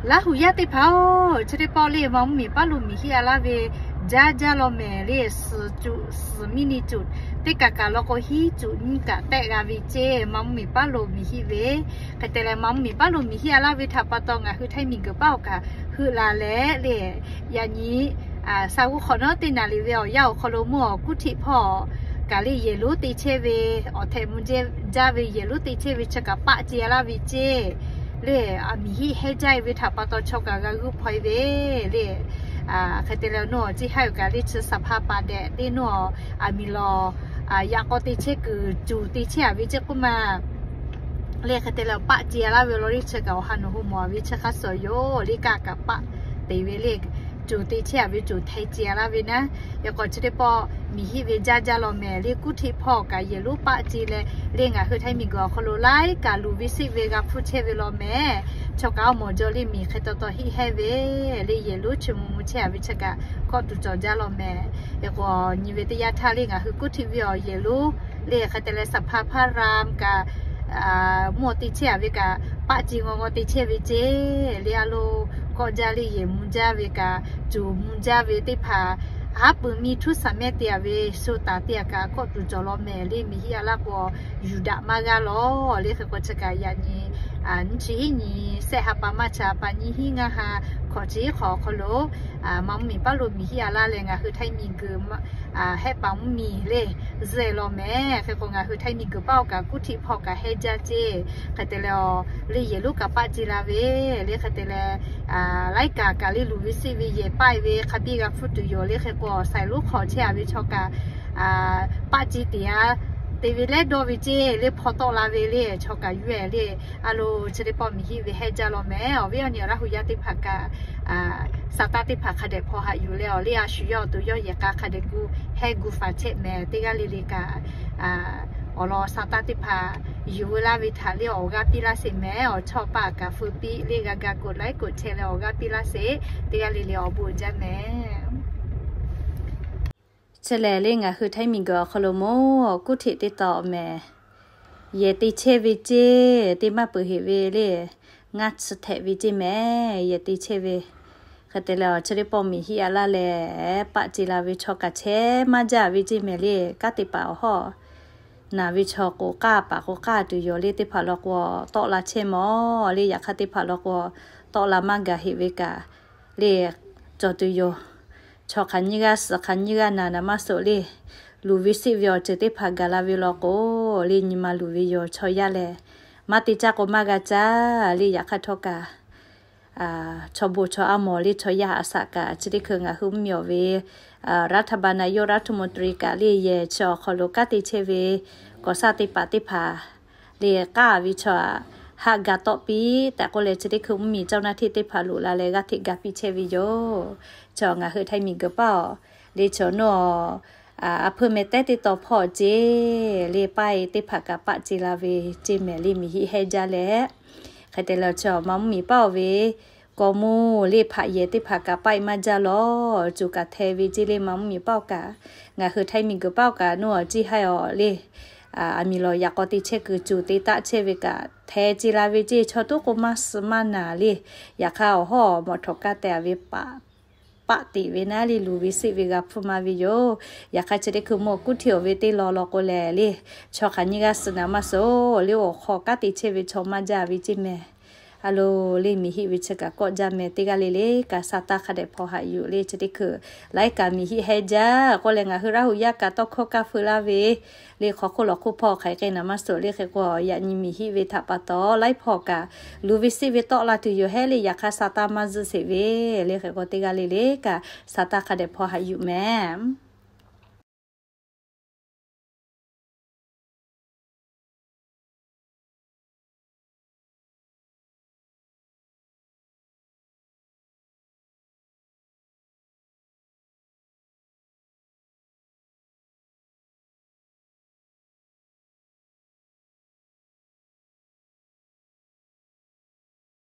Laˇ huˍ yaˇ teˇ hpaˍ-oˬ, chi teˇ pawˆ le maˇ mvuhˇ miˬ paˉ lo miˬ hiˆ a laˇ ve jaˇ jaˇ law mehˍ le. Suhˍ cuˬ suhˍ miˇ ni cuˬ teˇ kaˬ kaˬ law k'o hiˉ cuˬ nyiˇ kaˬ tehˆ g'a ve ceˇ maˇ mvuhˇ miˬ paˉ lo miˬ hiˆ ve. Hk'e te leh maˇ mvuhˇ miˬ paˉ lo miˬ hiˆ a laˇ ve htaꞈ pa taw ngaˬ hui Htaiˇ miˬ guiˬ paˉ awˬ kaꞈ heuˆ la leh le, yaꞈ nyi sa g'uˇ hk'awꞈ nawˉ teˇ naˍ riˍ ve awˬ yanˇ awˬ hk'aw lo mvuhˇ awˬ kuˉ htiˆ hpawˇ kaꞈ le yehˬ lonˉ te chehˇ ve, awˬ htehꞈ mvuh jaˇ ve yehˬ lonˉ te chehˇ ve chi kaꞈ paˆ ce a laˇ ve ceˇ le. Miˬ hiˆ heˇ jaˇ e ve htaꞈ pa taw chaw kaꞈ g'a g'uiˇ hpaw e ve le. Hk'e te leh nawˬ ciˇ haˉ yoˬ kaꞈ le chi saˍ hpaˇ paˍ dehꞈ teˇ nawˬ aˬ miˍ lawˬ yaꞈ k'aw te chehˇ kuiˬ cuˬ te chehˇ a ve ceˇ k'oˆ ma le. Hk'e te leh paˆ ce a laˇ ve law le chi kaꞈ awˬ ha nawˬ hui mawˬ a ve chi hk'a suhˍ yoˬ le. Kaˇ kaꞈ paˆ te ve le, cuˬ te chehˇ a ve cuˬ hteh ce a laˇ ve naˉ. Yaꞈ k'aw chi teˇ pawˆ miˬ hiˆ ve jaˇ jaˇ law mehˍ le. Kuˉ htiˆ hpawˇ kaꞈ yehˬ lonˉ paˆ ce leh le ngaˬ hui Htaiˇ miˬ guiˬ awˬ hk'aw lo laiˉ kaꞈ luˬ ve seˆ ve g'a hpfuhˇ chehˇ ve law mehˍ. Chaw kaꞈ awˬ mawˬ jaw le miˬ hk'e taw taw hiˆ hehnˇ ve le yehˬ lonˉ chi mvuh mvuh chehˇ a ve chi kaꞈ kawˆ tuˬ cawˬ jaˇ law mehˍ. Yaꞈ k'aw nyi ve teˇ yanˇ htaˇ le ngaˬ hui kuˉ htiˆ ve awˬ yehˬ lonˉ le hk'e te leh saˍ hpaˇ paˍ raˍ kaꞈ mvuhˇ te chehˇ a ve kaꞈ paˆ ce ngaw ngaw te chehˇ ve ceˇ le. A lo kawˆ jaˇ le yehˬ mvuh jaˇ ve kaꞈ cuˬ mvuh jaˇ ve teˇ hpaˍ haˉ pui miˇ htuˉ saˍ mehˇ te a ve shu taˍ te a kaꞈ kawˆ tuˬ cawˬ law mehˍ le. Miˬ hiˆ a laˇ k'o yuˬ daꞈ maˇ g'aˇ law le. Hk'e k'o chi kaꞈ yaꞈ nyi nyiˇ chi hiˉ nyi sehˆ ha pa maˇ cha pa nyiˇ hiˉ ngaˇ ha hk'awꞈ chi hiˉ hk'awꞈ awˬ hk'aw lo maˇ mvuhˇ miˬ paˉ lo miˬ hiˆ a laˇ leh ngaˬ hui Htaiˇ miˬ guiˬ hehˆ paˍ mvuhˇ miˬ le zuhˆ law mehˍ. Hk'e k'o ngaˬ hui Htaiˇ miˬ guiˬ paˉ awˬ kaꞈ kuˉ htiˆ hpawˇ kaꞈ hehnˇ jaˇ ceˇ. Hk'e te leh le yehˬ lonˉ kaꞈ paˆ ce la ve le. Hk'e te leh laiˉ kaꞈ kaꞈ le luˬ ve seˆ ve yehˬ paˆ ve hk'a biˇ g'a hpfuhˇ tuˬ yoˬ le. Hk'e k'o saiˍ lonˉ hk'awꞈ chehˇ a ve chaw kaꞈ paˆ ce te a te ve leh dawˇ ve ceˇ le hpawˇ tawˆ la ve le. Chaw kaꞈ yuˬ e le. A lo chi teˇ pawˆ miˬ hiˆ ve hehnˇ jaˇ law mehˍ. Awˬ viˉ awˬ nyi awˬ Laˇ huˍ yaˇ teˇ hpaˍ kaꞈ sa taˇ teˇ hpaˍ hk'a dehꞈ hpaw haꞈ yuˬ leh awˬ le a shu yawˇ awˬ to yawˇ yehˬ k'a hk'a dehꞈ gu hehnˇ gu faˍ chehˇ mehˍ. Teˇ g'aˇ le le kaꞈ awˬ lawn sa taˇ teˇ hpaˍ yuˬ veu laˇ ve htaꞈ le awˬ g'aˇ piˇ laˇ sheˍ mehˍ. Awˬ chawˇ paˆ kaꞈ feu piˇ le g'a ga k'oꞈ laiˉ k'oꞈ chehˇ leh awˬ g'aˇ piˇ laˇ sheˍ. Teˇ g'aˇ le le awˬ bon jaˇ mehˍ. Chi lehˬ le ngaˬ hui Htaiˇ miˬ guiˬ awˬ hk'aw lo mawˬ kuˉ htiˆ teˇ taw mehˍ. Yehˬ te chehˇ ve ceˇ teˇ maˇ peuˬ heꞈ ve le ngaˇ chi htehꞈ ve ceˇ mehˍ. Yehˬ te chehˇ ve hk'e te leh awˬ chi teˇ pawˆ miˬ hiˆ a laˇ leh paˆ ce la ve chaw kaꞈ chehˇ maˇ jaˇ ve ceˇ mehˍ le. Kanˉ te paˍ awˬ hawˉ naˍ ve chaw k'o k'aˇ paˍ k'o k'aˇ tuˬ yoˬ le. Teˇ hpaˍ law k'o tawˆ la chehˇ mawˬ le. Yaꞈ hk'aˇ teˇ hpaˍ law k'o tawˆ la maˇ gaˬ heꞈ ve kaꞈ le cawˬ tuˬ yoˬ. Chaw hk'aˬ nyiˇ g'aˇ suhˍ hk'aˬ nyiˇ g'aˇ naˍ naˍ maˇ suh le. Luˬ ve seˆ ve awˬ ceuˬ teˇ hpaˍ gaˬ la ve law k'o le nyi ma luˬ ve yoˬ. Chaw yaˇ lehˬ maˇ te caˇ k'o maˇ g'a caˇ le. Yaꞈ hk'aˇ htawˇ kaꞈ chaw bon chaw a mawˬ le chaw yaˇ a shaꞈ kaꞈ chi teˇ hkui ngaˬ hui mvuhˇ miˬ awˬ ve รัฐบาล นายกรัฐมนตรี kaꞈ le yehˬ chi awˬ hk'aw lo kanˉ te chehˇ ve ก่อสร้าง teˇ paˍ teˇ hpaˍ le k'aˇ ve chaw haˆ ga tawˆ piˇ tehꞈ k'oˆ leh chi teˇ hkui mvuhˇ miˬ เจ้าหน้าที่ teˇ hpaˍ loꞈ la leh g'aˇ hteꞈ ga piˇ chehˇ ve yoˬ. Chaw ngaˬ hui Htaiˇ miˬ guiˬ paˉ awˬ le chaw nawˬ a hpeuˇ meh tehˉ teˇ taw hpawˇ ceˇ le paˆ e teˇ hpaˍ kaꞈ paˆ ce la ve ceˇ mehˍ le miˬ hiˆ hehnˇ jaˇ leh. Hk'e te leh chaw maˇ mvuhˇ miˬ paˉ awˬ ve kawꞈ mvuhˇ le hpaꞈ yehˬ teˇ hpaˍ kaꞈ paˆ e maˇ jaˇ law. Cuˬ kaꞈ hteh ve ceˇ le maˇ mvuhˇ miˬ paˉ awˬ kaꞈ ngaˬ hui Htaiˇ miˬ guiˬ paˉ awˬ kaꞈ nawˬ awˬ ciˇ haiˉ awˬ le aˬ miˍ lawˬ yaꞈ k'aw te chehˇ kuiˬ cuˬ te taˆ chehˇ ve kaꞈ hteh ce la ve ceˇ. Chaw toˉ k'o maˇ suh maˇ naˍ le. Yaꞈ hk'aˇ awˬ hawˉ mawꞈ htawꞈ kaˇ te a ve paˆ paˆ teꞈ ve naˉ le luˬ ve seˆ ve g'a hpfuhˇ maˇ ve yoˬ. Yaꞈ hk'aˇ chi teˇ hkui mawˬ kuˉ htiˆ awˬ ve teˇ law law k'o lehˬ le chaw hk'aˬ nyiˇ g'aˇ suh naˍ maˇ suh le awˬ hk'aw kanˉ te chehˇ ve chaw maˇ jaˇ ve ceˇ mehˍ. A lo le miˬ hiˆ ve chi kaꞈ kawˆ jaˇ mehˍ. Teˇ g'aˇ le le kaꞈ sa taˇ hk'a dehꞈ hpaw haꞈ yuˬ le chi teˇ hkui laiˉ kaꞈ miˬ hiˆ hehnˇ jaˇ k'oˆ leh ngaˬ hui Laˇ huˍ yaˇ kaꞈ tawˇ hkawˇ kaˇ feu laˇ ve le hk'aw hk'oˆ lawˬ hk'oˆ hpawˇ hk'aˬ hk'e naˍ maˇ suh le. Hk'e k'o yaꞈ nyi miˬ hiˆ ve htaꞈ pa taw laiˉ hpawˇ kaꞈ luˬ ve seˆ ve tawˆ la tuˬ yoˬ hehˉ le. Yaꞈ hk'aˇ sa taˇ maˇ zuhˆ sheˍ ve le. Hk'e k'o teˇ g'aˇ le le kaꞈ sa taˇ hk'a dehꞈ hpaw haꞈ yuˬ mehˍ.